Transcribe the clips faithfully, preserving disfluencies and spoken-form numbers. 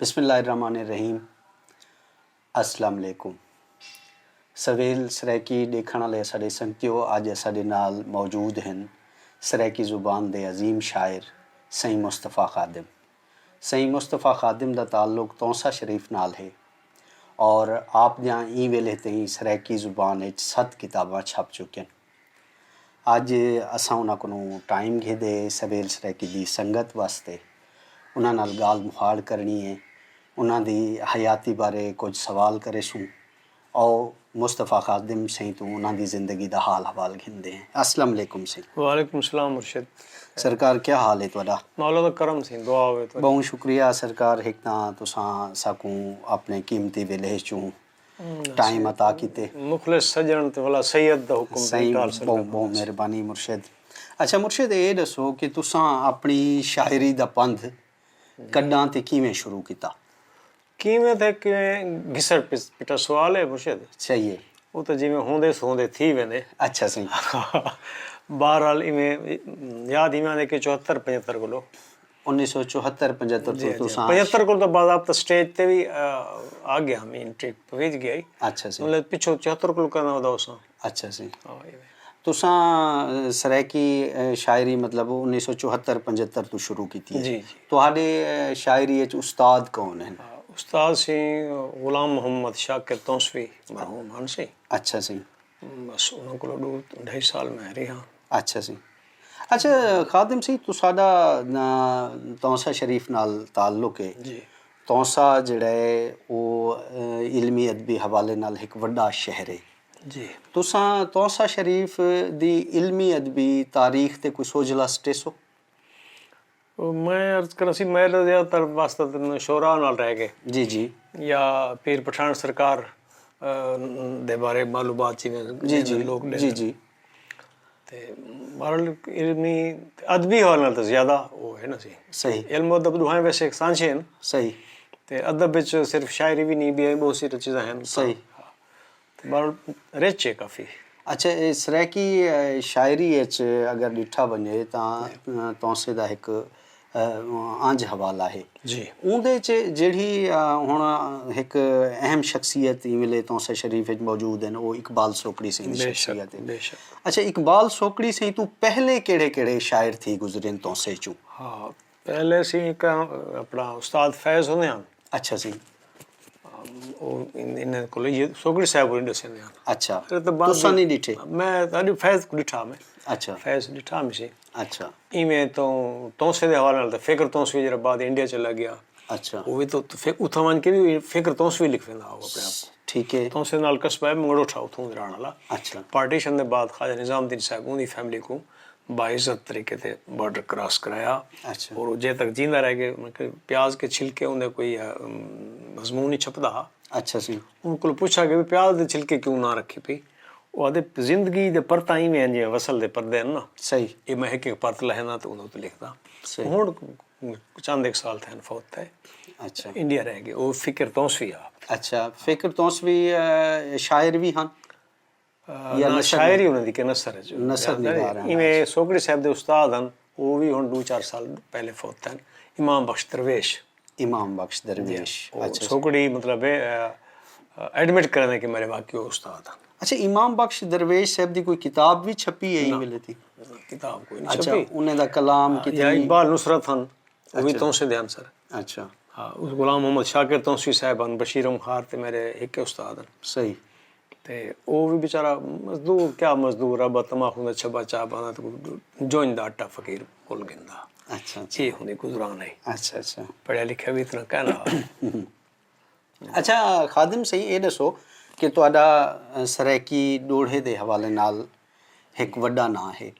بسم اللہ الرحمن الرحیم۔ السلام علیکم۔ سویل سرائیکی ݙیکھݨ والے اساݙے سنگتیو، اڄ اساݙے نال موجود ہن سرائیکی زبان دے عظیم شاعر سئیں مصطفی خادم۔ سئیں مصطفی خادم دا تعلق تونسہ شریف نال ہے اور آپ دیاں ایں ویلھے تئیں سرائیکی زبان اچ ست کتاباں چھپ چکین۔ اڄ اساں انہاں کنوں ٹائم گھدے سویل سرائیکی دی سنگت واسطے، انہاں نال ڳالھ مہاڑ کرݨی ہے، انہاں دی حیاتی بارے کجھ سوال کریسوں۔ آؤ مصطفی خادم سئیں توں انہاں دی زندگی دا حال حوال گھندے ہیں۔ السلام علیکم سئیں۔ وعلیکم السلام مرشد۔ سرکار کیا حال ہے تہاݙا؟ مولا دا کرم سئیں، دعا ہوے تہاݙی۔ ٻہوں شکریہ سرکار، ہک تاں تساں ساکوں اپݨے قیمتی ویلھے چوں ٹائم عطا کیتے۔ مخلص سڄݨ تے ولا سید دا حکم سئیں، ٹال سڳدا ٻہوں ٻہوں مہربانی مرشد۔ اچھا مرشد، اے ݙسو کہ تساں اپݨی شاعری دا پندھ کݙاں تے کیویں شروع کیتا؟ کیویں تے کیویں گھسٹ پس- پٹا سوال ہے مرشد۔ صحیح ہے۔ او تاں جیویں ہوندے سو ہوندے تھی ویندے۔ اچھا سئیں۔ بہرحال ایویں یاد ایویں آندے کہ چوہتر پنجہتر کولو۔ انیس سو چوہتر پنجہتر جی، توں جی۔ تساں پنجہتر کول تاں باضابطہ سٹیج تے وی، آ، آ ڳیا، مین ٹریک پہنچ ڳیا ہئی۔ اچھا سئیں۔ مطلب پچھوں چوہتر کول کرنا ہودا اساں۔ اچھا سئیں۔ ہاں، ایویں۔ تساں، آ، سرائیکی، آ، شاعری مطلب انیس سو چوہتر پنجہتر توں شروع کیتی ہے۔ جی، جی۔ تہاݙے، آ، شاعری اچ استاد کون ہن؟ آ، استاد سئیں غلام محمد شاکر تونسوی مرحوم ہن سئیں۔ اچھا سئیں۔ بس انہاں کولوں ݙو ڈھائی سال میں رہیا۔ اچھا سئیں۔ اچھا خادم سئیں، تساݙا، آ، تونسہ شریف نال تعلق ہے۔ جی۔ تونسہ جیڑھا ہے او، آ، علمی ادبی حوالے نال ہک وݙا شہر ہے۔ جی۔ تساں تونسہ شریف دی علمی ادبی تاریخ تے کوئی سوجھلا سٹیسو؟ میں عرض کراں سی، میݙا زیادہ تر واسطہ تاں شعراء نال رہ ڳئے۔ جی، جی۔ یا پیر پٹھان سرکار، آ، دے بارے معلومات جیویں جی، جی، لوک ݙیندے۔ جی، جی۔ تے بہرحال علمی ادبی حوالے نال تاں زیادہ او ہے نا سی۔ صحیح۔ علم و ادب ݙوہیں ویسے ہک سانجھے ہن۔ صحیح۔ تے ادب وچ صرف شاعری وی نہیں، ٻیاں ٻہوں ساری چیزاں ہن۔ صحیح۔ تے بہرحال رچ ہے کافی۔ اچھا، اے سرائیکی، اے، شاعری اچ اگر ݙٹھا ونڄے تاں، اے، تونسے دا ہک، اے، انج حوالہ ہے۔ جی۔ اوندے اچ جیڑھی، اے، ہݨ ہک اہم شخصیت ایں ویلے تونسے شریف اچ موجود ہن، او اقبال سوکڑی سئیں دی بے شک، شخصیت ہے۔ بے شک۔ اچھا، اقبال سوکڑی سئیں توں پہلے کیڑھے کیڑھے شاعر تھی گزرن تونسے چوں؟ ہاں، پہلے سئیں ہک اپݨا استاد فیض ہوندے ہن۔ اچھا سئیں۔ او ان-، انہاں کولوں یہ سوکڑی صاحب ہوری ݙسیندے ہن۔ اچھا۔ پھر تو بعد تساں نہیں ݙٹھے؟ میں تاں فیض کوں ݙٹھا میں۔ اچھا۔ فیض ݙٹھا میں سی۔ اچھا۔ ایویں تو تونسے دے حوالے نال تے فکر تونسوی جیڑھا بعد انڈیا چلا ڳیا۔ اچھا۔ او وی تو فک-، اتھاں ونڄ کے وی فکر تونسوی لکھ ویندا ہو اپݨے آپ کوں۔ ٹھیک ہے۔ تونسے نال قصبہ ہے منگڑوٹھا، اتھوں دا رہݨ والا۔ اچھا۔ پارٹیشن دے بعد خواجہ نظام الدین صاحب اوندی فیملی کوں باعزت طریقے تے بارڈر کراس کرایا۔ اچھا۔ اور جے تک جیندا رہ ڳئے، مطلب کہ پیاز کے چھلکے ہوندے کوئی، آ، ام، مضمون ہی چھپدا ہا۔ اچھا سئیں۔ ان کولوں پچھا کہ پیاز دے چھلکے کیوں نہ رکھے پئی؟ او آہدے زندگی دے پرتاں ایویں ہن جیویں وصل دے پردے ہن نا۔ صحیح۔ اے میں ہک ہک پرت لہندا تے اوندا تے لکھدا۔ صحیح۔ ہݨ چند ہک سال تھئن فوت تھئے۔ اچھا۔ انڈیا رہ ڳئے۔ او فکر تونسوی ہا۔ اچھا، فکر تونسوی، آ، شاعر وی ہن؟ آ، یا نہ، نثر شاعری نگار؟ انہاں دی کہ نثر ہے جو نثر زیادہ نگار ہن، ایویں اچھا۔ سوکڑی صاحب دے استاد ہن، او وی ہݨ ݙو چار سال پہلے فوت تھئن، امام بخش درویش۔ امام بخش جی، درویش، او اچھا۔ سوکڑی مطلب ہے، آ، آ، ایڈمٹ کریندے کہ میݙے واقعی او استاد ہن۔ اچھا، امام بخش درویش صاحب دی کوئی کتاب وی چھپی ہے ایں نہ، ویلے دی؟ کتاب کوئی نہیں اچھا، چھپی۔ انہیں دا کلام آ، یا کتنی اقبال نصرت ہن، او وی اچھا۔ تونسے دے ہن سر۔ اچھا۔ ہاں، اس غلام محمد شاکر تونسوی صاحب ہن، بشیر اونکھار تے میݙے ہک استاد ہن۔ صحیح۔ تے او وی بیچارہ مزدور، کیا مزدور، رب تماخوں دا چھبا چا پاندا تے جوئیں دا آٹا فقیر کول گھندا۔ اچھا، اچھا۔ اے ہوندی گزران ہے۔ اچھا، اچھا۔ پڑھیا لکھیا وی اتنا کائنا ہا۔ اچھا، خادم سئیں، اے ݙسو کہ تہاݙا، اے، سرائیکی ݙوہڑے دے حوالے نال ہک وݙا ناں ہے۔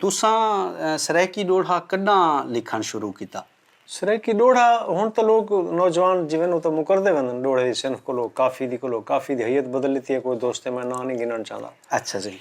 تساں، اے، سرائیکی ݙوہڑا کݙاں لکھݨ شروع کیتا؟ سرائیکی ݙوہڑا ہݨ تاں لوک نوجوان جیویں او تاں مکردے ویندن، ݙوہڑے دی صنف کولو، کافی دی کولو، کافی دی ہیئت بدل ݙتی ہے، کوئی دوست ہے، میں ناں نہیں گھنݨ چاہندا۔ اچھا سئیں۔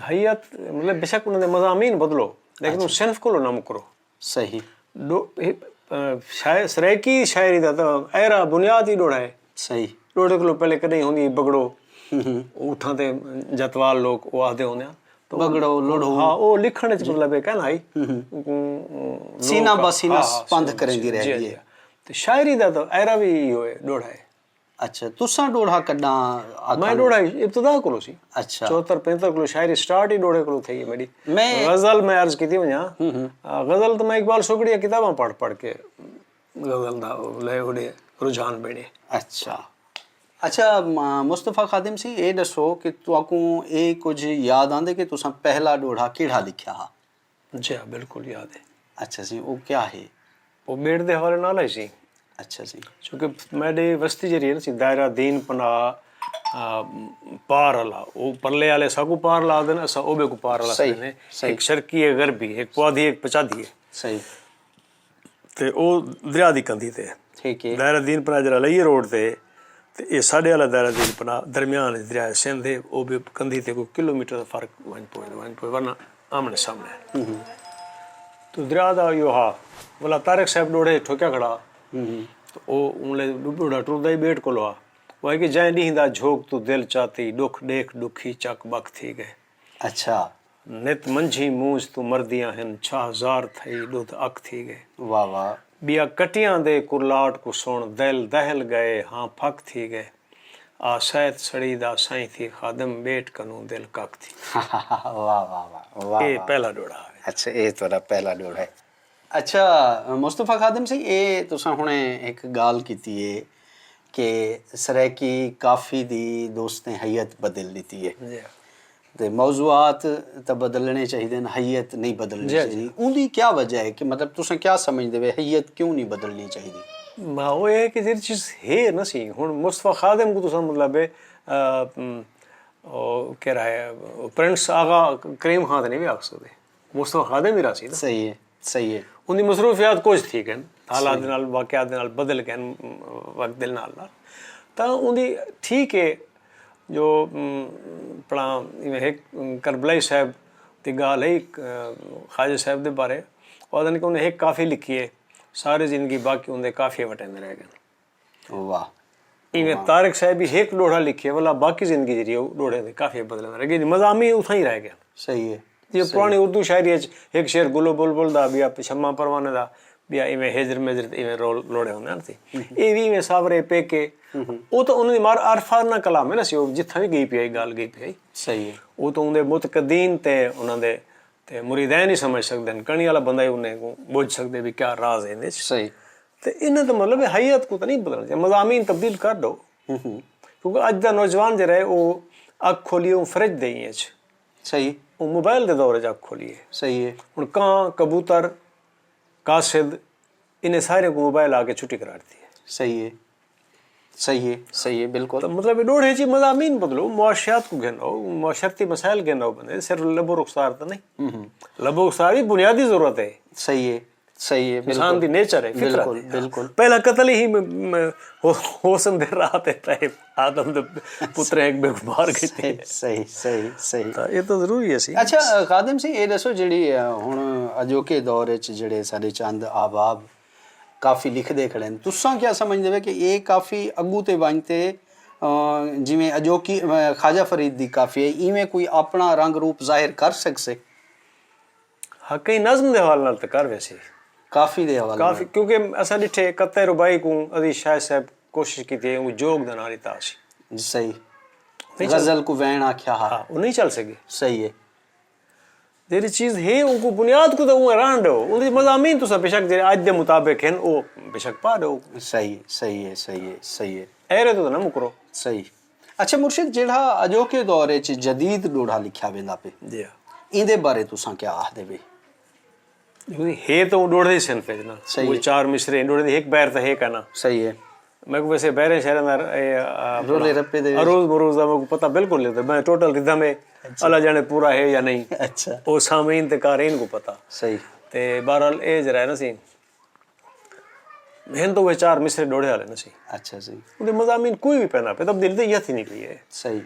ہیئت، مطلب، بیشک انہاں دے مضامین بدلو، لیکن اچھا۔ او صنف کولو نہ مکرو۔ صحیح۔ ݙو-، اے، آ، شاعر، سرائیکی شاعری دا تاں ایرا بنیاد ہی ݙوہڑا ہے۔ صحیح۔ ݙوہڑے کولو پہلے کݙاہیں ہوندی ہئی بگڑو۔ ہوں ہوں۔ اتھاں تے جتوال لوک او آہدے ہوندے ہن۔ تو بگڑو، لڑو۔ ہاں، او لکھݨ اچ جی۔ مطلب اے کہنا ہئی۔ ہوں ہوں۔ اوں کوں، اوں، سینہ لوک، بہ سینہ ہاں، ہاں، پندھ سینہ، کریندی جی، رہ ڳئی جی۔ ہے۔ تے شاعری دا تاں ایرا وی ایہو ہے، ݙوہڑا ہے۔ اچھا، تساں ݙوہڑا کݙاں؟ میں ݙوہڑا ابتدا کولوں سی۔ اچھا۔ چوہتر پینہتر کولوں شاعری سٹارٹ ہی ݙوہڑے کولوں تھئی ہے میݙی۔ میں غزل میں عرض کیتی ونڄاں، آ، غزل تاں میں اقبال سوگڑی دیاں کتاباں پڑھ پڑھ کے غزل دا لے اوݙے رجحان بݨے۔ اچھا۔ اچھا، م- مصطفیٰ خادم سی، اے ݙسو کہ تہاکوں اے کجھ یاد آندے کہ تساں پہلا ݙوہڑا کیڑھا لکھیا ہا؟ جی ہا، بالکل یاد ہے۔ اچھا سی، او کیا ہے؟ وہ ٻیٹ دے حوالے نال ہی سی۔ اچھا سی۔ چونکہ میݙے وستی جیڑھی ہے نا سی، دائرہ دین پناہ، آ، پار والا، او پرلے والے ساکوں پار لا دین، اساں اوبے کوں پار والا صحیح، سمجھنے۔ صحیح۔ ایک شرقی ہے، غربی، ایک پوادھی، ایک پچادھی ہے۔ صحیح۔ تے او دریا دی کندھی تے۔ ٹھیک ہے۔ دائرہ دین پناہ جیڑھا لئی روڈ تے، تے اے ساݙے والا دائرہ دین پناہ درمیان وچ دریا سندھ ہے، او بھی کندھی تے کوئی کلومیٹر دا فرق ونڄ پوے، ونڄ پوے، ورنہ آمنے سامنے۔ تو دریا دا ایہو ہا، ولا طارق صاحب ݙوہڑے ٹھوکیا کھڑا۔ تو او اونلے ݙوہڑا ٹردا ہی ٻیٹ کولو ہا۔ او ہے کہ جئیں ݙینہہ دا جھوک توں دل چاتی، ݙکھ ݙیکھ ݙکھی چک ٻک تھی ڳئے۔ اچھا۔ نت منجھی مونجھ توں مردیاں ہن، چھاہ زار تھئی ݙدھ اک تھی ڳئے۔ واہ واہ۔ ٻیا کٹیاں دے کرلاٹ کوں سݨ، دل دہل ڳئے، ہاں پھک تھی ڳئے۔ آ سیت سڑی دا سائیں تھی خادم، ٻیٹ کنوں دل کک تھی۔ واہ واہ واہ واہ اے واہ۔ پہلا ݙوہڑا ہے۔ اچھا، اے تہاݙا پہلا ݙوہڑا ہے۔ اچھا، مصطفیٰ خادم سی، اے تساں ہݨے ہک ڳالھ کیتی ہے کہ سرائیکی کافی دی دوستیں ہیئت بدل ݙتی ہے۔ جی۔ تے موضوعات تاں بدلݨے چاہیدن، ہیئت نہیں بدلݨی جی، جی۔ چاہیدی۔ اوندی کیا وجہ ہے کہ مطلب تساں کیا سمجھدے وے ہیئت کیوں نہیں بدلݨی چاہیدی؟ ما او ہے کہ جیڑھی چیز ہے نا سی، ہݨ مصطفیٰ خادم کوں تساں مطلب ہے، آ، م، او کہڑا ہے، پرنس آغا کریم خان تے نہیں وی آکھ سڳدے۔ مصطفیٰ خادم ہی رہسی نا۔ صحیح ہے، صحیح ہے۔ اوندی مصروفیات کجھ تھی ڳئن، حالات دے نال، واقعات دے نال بدل ڳئن، وقت دے نال نال۔ تاں اوندی ٹھیک ہے جو، م، اپݨا ایویں ہک کربلائی صاحب دی ڳالھ ہے، خواجہ صاحب دے بارے، او آہدن کہ انہیں ہک کافی لکھی ہے، ساری زندگی باقی اوندے کافیے وٹیندے رہ ڳئن۔ واہ۔ ایویں طارق صاحب بھی ہک ݙوہڑا لکھے، ولا باقی زندگی جیڑھی ہے، او ݙوہڑے دے کافی بدلے رہ ڳئے، مضامین اتھاں ہی رہ ڳئے۔ صحیح ہے۔ جیویں پراݨی اردو شاعری اچ ہک شعر گلو بلبل دا، ٻیا شمع پروانہ دا، ٻیا ایویں ہجر مجر تے ایویں رول لوڑے ہوندے ہن سی۔ اے وی ایویں ساورے پیکے۔ او تاں انہاں دی مار عارفانہ کلام ہے نا سی، او جتھاں وی ڳئی پئی آئی، ڳالھ ڳئی پئی آئی۔ صحیح ہے۔ او تاں اوندے متقدین تے انہاں دے تے مریدین ہی سمجھ سڳدن، کݨی والا بندہ ہی انہیں کوں ٻجھ سڳدے بھی کیا راز ہے ایندے اچ۔ صحیح۔ تے انہاں تے مطلب ہے ہیئت کوں تاں نہیں بدلݨا چاہیے، مضامین تبدیل کر ݙو۔ کیونکہ اڄ دا نوجوان جیڑھا ہے، او اکھ کھولی ہے، او فرج دے ایں اچ۔ صحیح۔ او موبائل دے دور اچ اکھ کھولی ہے۔ صحیح ہے۔ ہݨ کاں، کبوتر، قاصد، انہیں سارے کوں موبائل آ کے چھٹی کرا ݙتی ہے۔ صحیح ہے۔ صحیح ہے، صحیح ہے، بالکل۔ تاں مطلب اے ݙوہڑے چ مضامین بدلو، معاشیات کوں گھن آؤ، معاشرتی مسائل گھن آؤ بندے، صرف لب و رخسار تاں نہیں۔ لب و رخسار بھی بنیادی ضرورت ہے۔ صحیح ہے، صحیح ہے، انسان دی نیچر ہے، فطرت بالکل، ہے۔ بالکل۔ پہلا قتل ہی م-، م-، ہو-، حسن دے راہ تے پئے، آدم دے پتر ہک ٻئے کوں مار گھدے۔ صحیح، صحیح، صحیح۔ تاں اے تاں ضروری ہے سی۔ اچھا، خادم سی، اے ݙسو جیڑھی، آ، ہݨ اڄوکے دور اچ جیڑھے ساݙے چند احباب کافی لکھدے کھڑے ہن، تساں کیا سمجھدے وے کہ اے کافی اڳوں تے ونڄ تے، آ، جیویں اڄوکی، آ، خواجہ فرید دی کافی ہے، ایویں کوئی اپݨا رنگ روپ ظاہر کر سڳسے؟ ہا، کہیں نظم دے حوالے نال تاں کر ویسی۔ کافی دے حوالے کافی، کیونکہ اساں ݙٹھے قطعہ رباعی کوں عزیز شاہ صاحب کوشش کیتی ہے، اوں جوگ دا ناں ݙتا سی۔ نال۔ صحیح۔ نہیں چل- غزل کوں وین آکھیا ہا۔ ہا، او نہیں چل سڳے۔ صحیح ہے۔ جیڑھی چیز ہے، اوں کوں بنیاد کوں تاں اوں رہݨ ݙیو۔ اوندی مضامین تساں بے شک جیڑھے اڄ دے مطابق ہن، او بے شک پا ݙیو۔ صحیح، صحیح ہے، صحیح ہے، صحیح ہے۔ ایرے توں تاں نہ مکرو۔ صحیح۔ اچھا مرشد، جیڑھا اڄوکے دور اچ جدید ݙوہڑا لکھیا ویندا پئے، جی ہا۔ ایندے بارے تساں کیا آہدے وے؟ ہے تاں او ݙوہڑے دی صنف ہے نا۔ صحیح او ہے۔ چار مصرعے ݙوہڑے دی ہک بحر تاں ہے کائنا۔ صحیح ہے۔ میکوں ویسے بحریں شعریں دا، اے، آ، اپݨا رولے رپے دے۔ عروض مروض دا میکوں پتہ بالکل نہیں، میں ٹوٹل ردھم ہے، اللہ جانے پورا ہے یا نہیں۔ اچھا۔ او سامعین تے قارئین کوں پتہ۔ صحیح۔ تے بہرحال اے جیڑھا ہے نا سی، ہن تاں اے چار مصرعے ݙوہڑے والے نا سی۔ اچھا صحیح۔ اوندے مضامین کوئی وی پیندا پئے، تبدیلی تاں یتھ ہی نکلی ہے۔ صحیح۔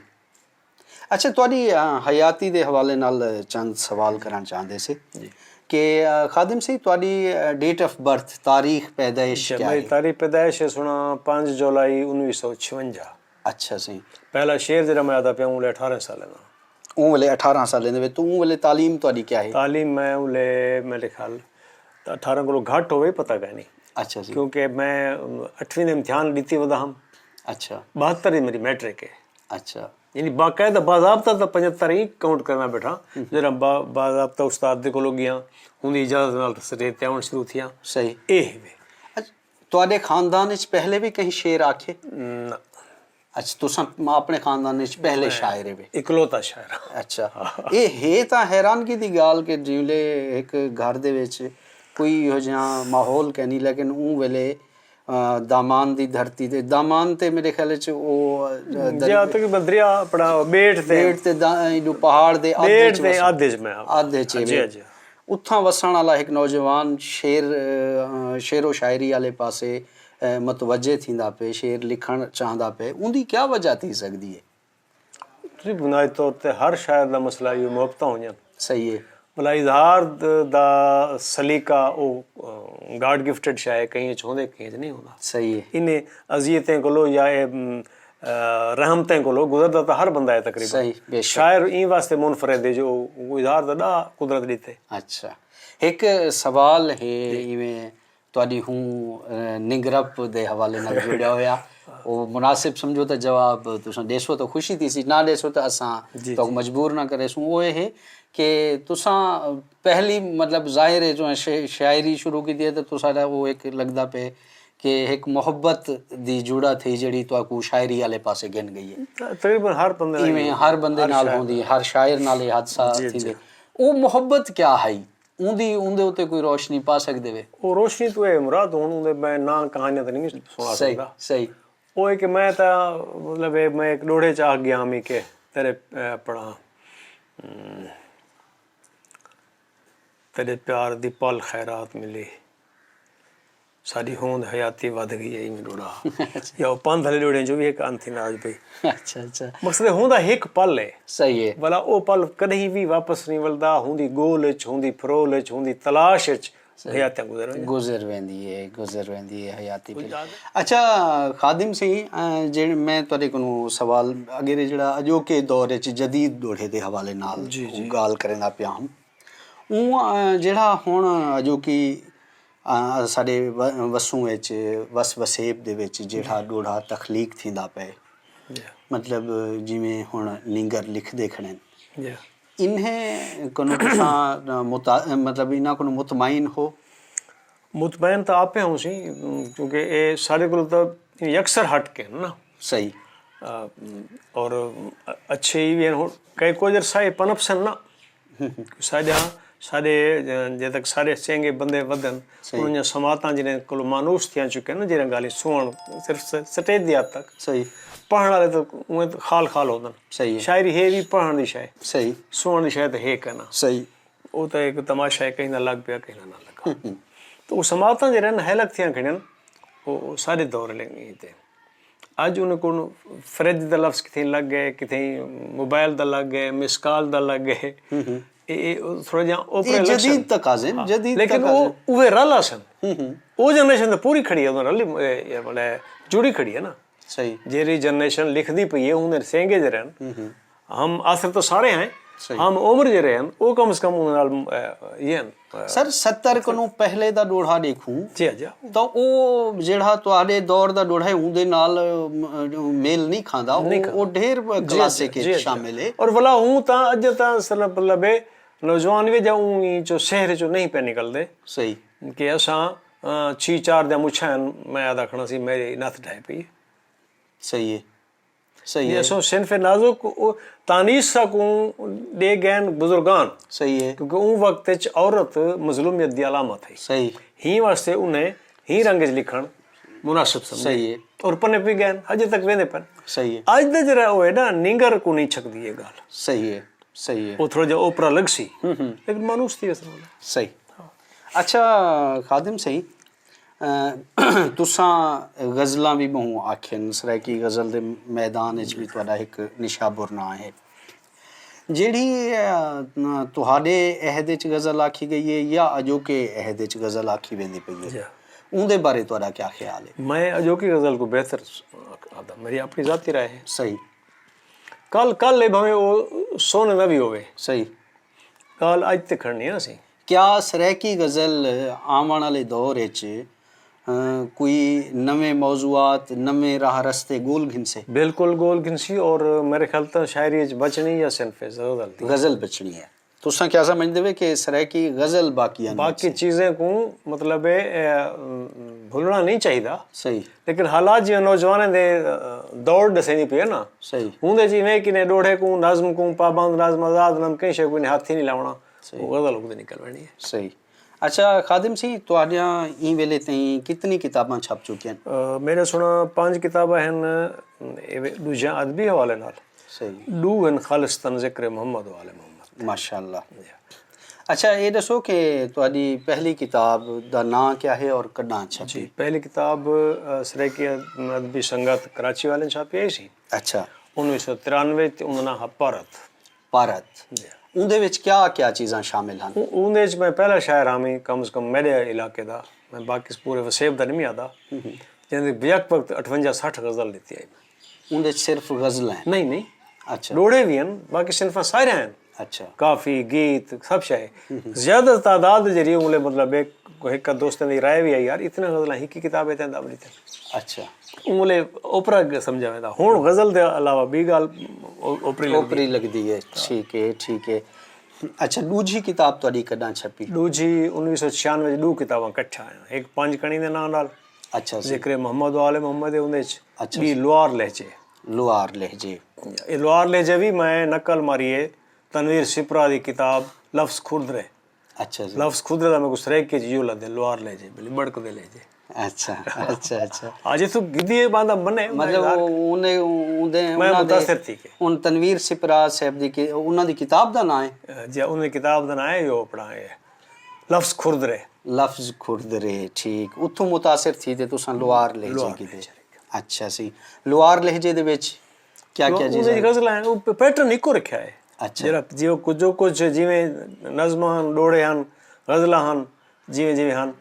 اچھا، تہاݙی، آ، حیاتی دے حوالے نال چند سوال کرݨ چاہندے سے جی۔ کہ، آ، خادم سی، تہاݙی، آ، ڈیٹ آف برتھ، تاریخ پیدائش کیا میری ہے؟ تاریخ پیدائش ہے سݨا پنج جولائی انوی سو چھونجا۔ اچھا سی۔ پہلا شعر جیڑھا میں آہدا پیا، اوں ویلے اٹھارہ سال دا۔ اوں ویلے اٹھارہ سال دے وچ، تو اوں ویلے تعلیم تہاݙی کیا ہے؟ تعلیم میں اوں ویلے میرے خیال تاں اٹھارہ کولوں گھٹ ہووے، پتہ کائنی۔ اچھا جی۔ کیونکہ میں اٹھویں دا امتحان ݙتی ودا ہم۔ اچھا۔ ٻہتر دی میری میٹرک ہے۔ اچھا۔ یعنی باقاعدہ باضابطہ تاں پنجہتر ہی کاؤنٹ کرنا بیٹھا۔ جڑا با- باضابطہ استاد دے کولوں ڳیاں، اوندی اجازت نال تے سٹیج تے آوݨ شروع تھیاں۔ صحیح۔ اے ہوے۔ اچھا، تہاݙے خاندان وچ پہلے بھی کہیں شعر آکھے؟ نہ۔ اچھا، تساں اپنے خاندان وچ پہلے شاعر ہے؟ اکلوتا شاعر۔ اچھا۔ اے ہے تاں حیرانگی دی ڳالھ کہ جیویں ہک گھر دے وچ کوئی ایہو جہاں ماحول کینی، لیکن اوں ویلے دامان دی دھرتی تے، دامان تے میرے خیال وچ او جا تقریباً دریا اپنا بیٹ تے بیٹ تے دا- ایڈو پہاڑ دے بیٹ تے آدھے میں آدھے چ جی جی۔ اتھاں وسݨ والا ہک نوجوان شعر، شعر و شاعری والے پاسے متوجہ تھیندا پئے، شعر لکھݨ چاہندا پئے، اوندی کیا وجہ تھی سڳدی ہے؟ تسی بنیادی طور تے ہر شاعر دا مسئلہ ایہو محبتاں ہوندیاں۔ صحیح ہے۔ بھلا اظہار دا سلیقہ او گاڈ گفٹڈ شے ہے، کہیں اچ ہوندے کہیں اچ نہیں ہوندا۔ صحیح ہے۔ انہیں اذیتیں کولو یا اے رحمتیں کولو گزردا تاں ہر بندہ ہے تقریباً۔ صحیح، بے شک۔ شاعر ایں واسطے منفرد ہے جو او اظہار دا ݙا قدرت ݙتے۔ اچھا، ہک سوال ہے ایویں تہاݙی ہوں ننگرپ دے حوالے نال جڑیا ہویا، او مناسب سمجھو تاں جواب تساں ݙیسو تاں خوشی تھیسی، نہ ݙیسو تاں اساں تہاکوں مجبور نہ کریسوں۔ او اے ہے کہ تساں پہلی مطلب ظاہر ہے جو شاعری شروع کیتی ہے تاں تساݙا او ہک لڳدا پئے کہ ہک محبت دی جڑت ہئی جیڑھی تہاکوں شاعری آلے پاسے گھن ڳئی ہے۔ تقریباً ہر بندے نال ایویں ہر بندے نال ہوندی ہے، ہر شاعر نال اے حادثہ تھیندے۔ او محبت کیا ہئی؟ اوندی اوندے اتے کوئی روشنی پا سڳدے وے؟ او روشنی توں اے مراد ہن اوندے میں ناں کہانیاں تے نہیں سݨا سڳدا۔ صحیح۔ او ہے کہ میں تاں مطلب اے میں ہک ݙوہڑے چ آکھ ڳیا ہمی کہ تیݙے اپݨا تیݙے پیار دی پل خیرات ملی، ساݙی ہوند حیاتی ودھ ڳئی ہے، ایویں ݙوہڑا۔ یا او پندھ آلے ݙوہڑے جو وی ہک ان تھیندا اڄ پئی۔ اچھا اچھا۔ مقصد ہے ہوندا ہک پل ہے۔ صحیح ہے۔ ولا او پل کݙہیں وی واپس نہیں ولدا، ہوندی ڳول اچ، ہوندی پھرول اچ، ہوندی تلاش اچ حیاتیاں گزر ویندیاں۔ گزر ویندی ہے، گزر ویندی ہے حیاتی۔ اچھا خادم سئیں، جیڑھے میں تہاݙے کنوں سوال اگے جیڑھا اڄوکے دور اچ جدید ݙوہڑے دے حوالے نال ڳالھ کریندا پیا ہم۔ اوں جیڑھا ہݨ اڄوکی ساݙے وسوں وچ وس وسیب دے وچ جیڑھا ݙوہڑا تخلیق تھیندا پئے، مطلب جیویں ہݨ نینگر لکھدے کھڑن، انہیں کنوں تساں مطلب انہاں کنوں مطمئن ہو؟ مطمئن تاں آپے ہوسی، کیونکہ اے ساݙے کولوں تاں یکسر ہٹ کے نا۔ صحیح۔ اور اچھے ہی وی ہن، کئی کجھ عرصہ اے پنپ سن نا۔ ساݙا ساݙے جے تک ساݙے چنگے بندے ودن، انہاں دیاں سماعتاں جنہیں کولوں مانوس تھیاں چکن نا، جنہیں ڳالھیں سوہݨ صرف سٹیج دی حد تک۔ صحیح۔ پڑھݨ والے تاں اونویں خال خال ہوندن۔ صحیح۔ شاعری ہے وی پڑھݨ دی شے۔ صحیح۔ سوہݨ دی شے تاں ہے کائنا۔ صحیح۔ او تاں ہک تماشا ہے، کہیں دا لڳ پیا، کہیں دا نہ لڳا۔ تو او سماعتاں جیڑھیاں ہن ہیلک تھیاں کھڑیاں ہن، او ساݙے دور لڳیاں تے۔ اڄ انہیں کوں فریج دا لفظ کتھیں لڳ ڳئے، کتھیں موبائل دا لڳ ڳئے، مس کال دا لڳ ڳئے۔ اے اے تھوڑا جہاں اوپرے لفظ ہن۔ جدید تقاضے ہن، جدید لیکن او اوہے رل ہسن۔ او جنریشن تاں پوری کھڑی ہے، انہاں رلی مطلب جڑی کھڑی ہے نا۔ صحیح۔ جیڑھی جنریشن لکھدی پئی ہے، اوندے سینگے جیڑھے ہن، ہم عصر تاں سارے ہیں، ہم عمر جیڑھے ہن، او کم از کم اوندے نال ایہ ہن۔ سر، ستر کنوں پہلے دا ݙوہڑا ݙیکھوں تاں او جیڑھا تہاݙے دور دا ݙوہڑا ہے، اوندے نال میل نہیں کھاندا۔ او ڈھیر کلاسک اچ شامل ہے۔ اور ولا ہوں تاں اڄ تاں مطلب نوجوان وی جا اوں چو سحر چو نہیں پئے نکلدے۔ صحیح۔ کہ اساں چھی چار دیاں مچھاں ہن، میں آہدا کھڑاں سی میݙی نتھ ڈھہے پئی ہے۔ صحیح ہے۔ صحیح ہے۔ اسوں صنف نازک تانیثہ کوں ݙے ڳئن بزرگان۔ صحیح ہے۔ کیونکہ اوں وقت اچ عورت مظلومیت دی علامت ہئی۔ صحیح۔ ہی واسطے انہیں ہی رنگ اچ لکھݨ مناسب سمجھے۔ صحیح ہے۔ اور پنے پی ڳئن، اڄ تک ویندے پن۔ صحیح ہے۔ اڄ دا جیڑھا او ہے نا نینگر کوں نہیں چھکدی اے ڳالھ۔ صحیح ہے۔ صحیح ہے۔ او تھوڑا جہا اوپرا لڳسی لیکن مانوس تھی ویسے۔ صحیح۔ اچھا خادم سئیں، تساں غزلاں وی ٻہوں آکھن، سرائیکی غزل دے میدان اچ وی تہاݙا ہک نشابر ناں ہے۔ جیڑھی تہاݙے عہد اچ غزل آکھی ڳئی ہے یا اڄوکے عہد اچ غزل آکھی ویندی پئی ہے، اوندے بارے تہاݙا کیا خیال ہے؟ میں اڄوکی غزل کوں بہتر آہدا، میݙی اپݨی ذاتی رائے ہے۔ صحیح۔ کل کل ہے بھاویں او سونے دا وی ہووے۔ صحیح۔ ڳالھ اڄ تے کھڑنی ہے نا سئیں۔ کیا سرائیکی غزل آوݨ آلے دور اچ کوئی نویں موضوعات، نویں راہ رستے گول گھنسے؟ بالکل گول گھنسی، اور میرے خیال تاں شاعری اچ بچنی یا صنف غزل دی۔ غزل بچنی ہے۔ تساں کیا سمجھدے وے کہ سرائیکی غزل باقی آنی باقی چیزیں کوں مطلب ہے، اے، بھلنا نہیں چاہیدا۔ صحیح۔ لیکن حالات جیویں نوجوانیں دے، اے، دور ڈسیندی پئی ہے نا۔ صحیح۔ اوندے جیویں کنے ڈوڑھے کوں، نظم کوں، پابند نظم، آزاد نظم، کہیں شے کوں ہتھ ہی نہیں لاونا۔ صحیح۔ وہ غزل اگدے نکل وینی ہے۔ صحیح۔ اچھا خادم سی، تہاڈیاں ایں ویلے تئیں کتنی کتاباں چھپ چکیاں؟ اے، میرے سنا پنج کتاباں ہن، اے، ڈوجھیاں ادبی حوالے نال۔ صحیح۔ ڈو ہن خالصتاً ذکر محمد و آل محمد۔ ماشاءاللہ۔ جی۔ اچھا، اے ڈسو کہ تہاڈی پہلی کتاب دا ناں کیا ہے اور کڈاں چھپی؟ جی، پہلی کتاب، اے، سرائیکی ادبی سنگت کراچی والے چھاپی آئی سی۔ اچھا۔ انیس سو ترانوے تے، اوندا ناں ہا پارت۔ پارت۔ جی۔ اوندے وچ کیا کیا چیزاں شامل ہن؟ او-، اوندے وچ میں پہلا شاعر ہاں، میں کم از کم میڈے علاقے دا، میں باقی پورے وسیب دا نہیں آدا۔ ہوں ہوں۔ جیندے یک وقت اٹھونجا سٹھ غزل ڈتی آئی۔ اوندے وچ صرف غزل ہیں؟ نہیں، نہیں۔ اچھا۔ ڈوڑھے بھی ہیں، باقی صنفاں سارے ہیں۔ اچھا۔ کافی، گیت، سب شے۔ ہوں ہوں۔ زیادہ تعداد جڑی اونلے مطلب ایک، ایک دوستاں دی رائے بھی آئی، یار، اتنے غزلاں ہک ہی کتاب ہے، تیں دب ڈتے۔ اچھا۔ اونلے اوپرا سمجھا ویندا۔ ہن غزل دے علاوہ بی گال او-، اوپری لگدی۔ اوپری لگدی ہے۔ ٹھیک ہے، ٹھیک ہے۔ اچھا، ڈوجھی کتاب تہاڈی کڈاں چھپی؟ ڈوجھی انیس سو چھیانوے وچ ڈو کتاباں کٹھا آئیاں۔ ایک پنج کڑی دے ناں نال۔ اچھا جی۔ ذکر محمد و آل محمد ہے اوندے وچ۔ اچھا ڈی جی۔ لوار لہجے۔ لوار لہجے۔ اے لوار لہجے بھی میں نقل ماری ہے تنویر سپرا دی کتاب لفظ کھردرے۔ اچھا جی۔ لفظ خود دا میں کو سرائیکی چ یوں لدے، لوار لہجے، بلی بڑک دے لہجے۔ اچھا، اچھا، اچھا۔ آ جے تو گدی اے باندا منے، مطلب، یار، او-، اونے، اوندے، میں انہاں دے، متاثر تھی کے۔ ان تنویر سپرا صاحب دی کہ-، انہاں دی کتاب دا ناں ہے؟ جی، انہاں دی کتاب دا ناں ہے، یو اپنا ہے، لفظ کھردرے۔ لفظ کھردرے، ٹھیک۔ اتھوں متاثر تھی تے تساں لوار لہجے لوار کیتے۔ لہجے۔ اچھا سی۔ لوار لہجے دے وچ کیا کیا چیزاں؟ غزل ہیں، وہ پیٹرن ایکو رکھیا ہے۔ اچھا۔ جیڑھا جیو کچھ، جو کچھ جیویں نظماں ہن، ڈوہڑے ہن، غزلاں ہن، جیویں جیویں ہن۔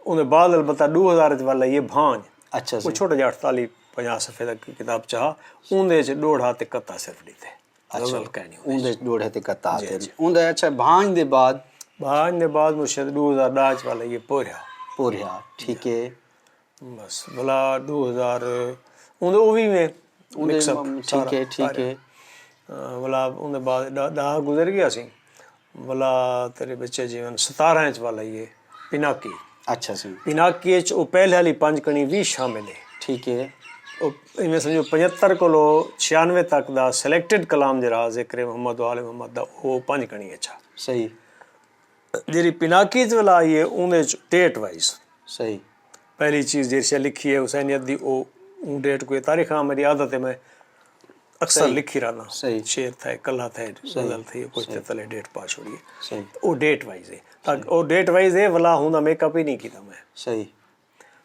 اوندے بعد البتہ ڈو ہزار وچ ول آئی ہے بھانج۔ اچھا وہ سی۔ چھوٹا جیہا اٹھتالی پنجاہ صفحے دا کتاب چاہا، اوندے وچ ڈوہڑا تے قطعہ صرف ڈیتے۔ اچھا۔ غزل کائنی اوندے وچ۔ ڈوہڑے تے قطعہ جی، تے جی۔ اوندے، اچھا، بھانج دے بعد؟ بھانج دے بعد مرشد ڈو ہزار ڈاہ وچ ول آئی ہے پورھیا۔ پورھیا، ٹھیک ہے۔ بس، ولا ڈو ہزار، اوندے او وی میں اوندے مکس اپ م-، ٹھیک سارا، ہے، ٹھیک سارے۔ ہے۔ آ، ولا اوندے بعد ڈا-، ڈاہ گزر گیا سی۔ ولا تیرے بچے جیون ستارہ وچ ول آئی ہے، پیناکی۔ اچھا سی۔ پیناکی وچ او پہلے والی پنج کڑی وی شامل ہے۔ ٹھیک ہے۔ او ایویں سمجھو پچھتر کولو چھیانوے تک دا سلیکٹڈ کلام جیڑھا ذکر محمد و آل محمد دا، او پنج کڑی اچھا۔ صحیح۔ جیڑھی پیناکی وچ ولا آئی ہے، اوندے وچ ڈیٹ وائز۔ صحیح۔ پہلی چیز جیڑھی شے لکھی ہے حسینیت دی، او، اوں ڈیٹ کوئی تاریخ، ہاں، میری عادت ہے، میں اکثر صحیح۔ لکھی رہنا۔ صحیح۔ شعر تھئے، کلہا تھئے، صحیح۔ غزل تھئی، کچھ تے صحیح۔ تلے ڈیٹ پا چھوڑیے۔ صحیح۔ او ڈیٹ وائز ہے۔ تاکہ صحیح۔ او ڈیٹ وائز ہے، ولا ہوندا میک اپ ہی نہیں کیتا میں۔ صحیح۔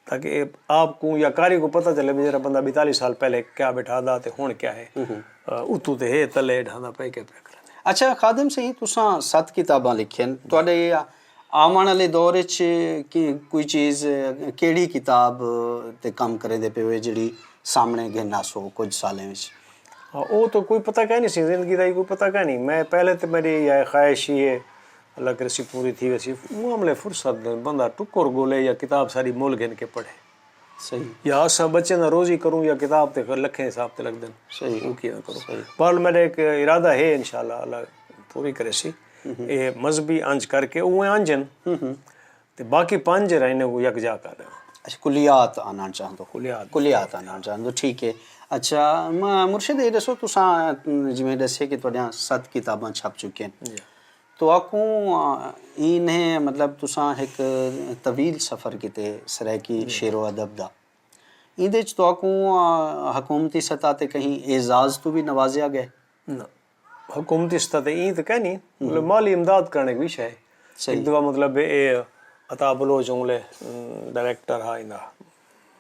تاکہ اے آپ کوں یا قاری کوں پتہ چلے بھی جیڑھا بندہ بیتالیس سال پہلے کیا بیٹھا دا تے ہن کیا ہے۔ ہوں ہوں۔ آ، اتوں تے ہے تلے ڈھاندا پئے کیا پیا کرے۔ اچھا خادم سئیں، تساں ست کتاباں لکھین، تہاڈے آوݨ والے دور اچ کی کوئی چیز، کیڑھی کتاب تے کم کریندے پئے ہوئے جیڑھی سامݨے گھن آسو کجھ سالیں وچ؟ ہاں، او تو کوئی پتہ کائنی سی، زندگی دا ہی کوئی پتہ کائنی۔ میں پہلے تے میری یا خواہش ہی ہے، اللہ کرسی پوری تھی ویسی۔ معاملے فرصت دے، بندہ ٹکر گولے یا کتاب ساری مول گھن کے پڑھے۔ صحیح۔ یا اساں بچیں دا روزی کروں یا کتاب تے لکھیں حساب تے لڳدن۔ صحیح۔ او کیویں کروں۔ صحیح۔ بہرحال میرا ایک ارادہ ہے، انشاءاللہ اللہ پوری کریسی۔ ہوں ہوں۔ اے مذہبی انج کر کے، اوویں انج ہن۔ ہوں ہوں۔ تے باقی پنج رہنے کو یکجا کر ݙیواں۔ اچھا، کلیات آنݨ چاہندو۔ کلیات۔ کلیات آنݨ چاہندو، ٹھیک ہے۔ اچھا، م-، مرشد، اے ݙسو، تساں جیویں ݙسے کہ تہاݙیاں ست کتاباں چھپ چکین۔ جی۔ تہاکوں، آ، ایں نے، مطلب، تساں ہک طویل سفر کیتے سرائیکی جی۔ شعر و ادب دا۔ ایندے اچ تہاکوں، آ، حکومتی سطح تے کہیں اعزاز توں وی نوازیا ڳئے؟ نہ، حکومتی سطح تے ایں تے کائنی، مطلب، ہوں۔ مالی امداد کرݨے کوئی شے۔ صحیح۔ ہک دفعہ، مطلب، اے عطا بلوچ اونلے، ام، ڈائریکٹر ہا ایندا،